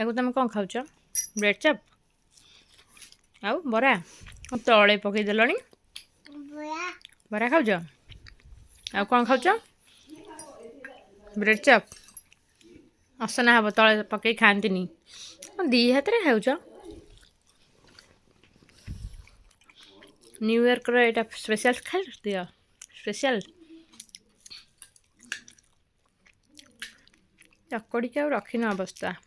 ତାକୁ ତୁମେ କ'ଣ ଖାଉଛ? ବ୍ରେଡ଼ ଚପ୍ ଆଉ ବରା ତଳେ ପକେଇଦେଲଣି। ବରା ଖାଉଛ? ଆଉ କ'ଣ ଖାଉଛ? ବ୍ରେଡ଼ ଚପ୍ ଅସନା ହେବ, ତଳେ ପକେଇ ଖାଆନ୍ତିନି। ଦୁଇ ହାତରେ ଖାଉଛ? ନ୍ୟୁୟର୍କର ଏଇଟା ସ୍ପେଶାଲ ଖାଦ୍ୟ, ସ୍ପେଶାଲ। ଚକଡ଼ିକି ଆଉ ରଖିନ ଅବସ୍ଥା।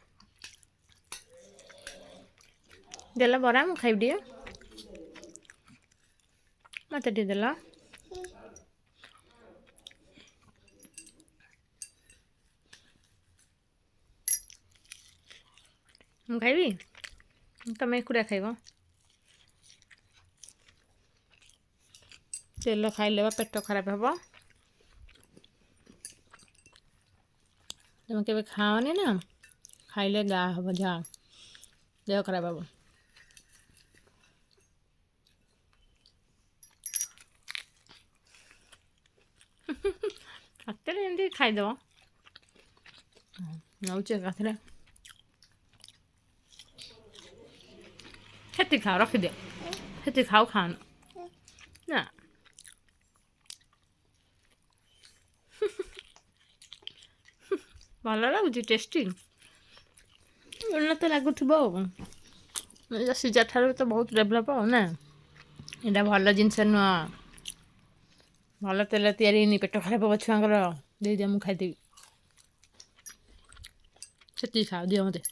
ଦେଲ ବରା, ମୁଁ ଖାଇବି ଟିକେ। ମୋତେ ଟିକେ ଦେଲ। ମୁଁ ଖାଇବି, ତମେ ଏକୁଟିଆ ଖାଇବ। ତେଲ ଖାଇଲେ ବା ପେଟ ଖରାପ ହେବ। ତମେ କେବେ ଖାଅନି ନା, ଖାଇଲେ ଗା ହେବ, ଝା ଦେହ ଖରାପ ହେବ। ହାତରେ ଏମିତି ଖାଇଦେବ। ନେଉଛି ଏକାଥରେ। ସେତିକି ଖାଅ, ରଖିଦିଅ। ସେତିକି ଖାଉ, ଖାଅନି ନା। ଭଲ ଲାଗୁଛି, ଟେଷ୍ଟି ଉନ୍ନତ ଲାଗୁଥିବ। ଆଉ ସିଝା ଠାରୁ ତ ବହୁତ ଡେଭଲପ୍ ଆଉ ନା। ଏଇଟା ଭଲ ଜିନିଷ ନୁହଁ, ଭଲ ତେଲ ତିଆରି ହେଇନି, ପେଟ ଖରାପ ହେବ ଛୁଆଙ୍କର। ଦେଇଦିଅ, ମୁଁ ଖାଇଦେବି। ସେତିକି ଖାଅ, ଦିଅ ମୋତେ।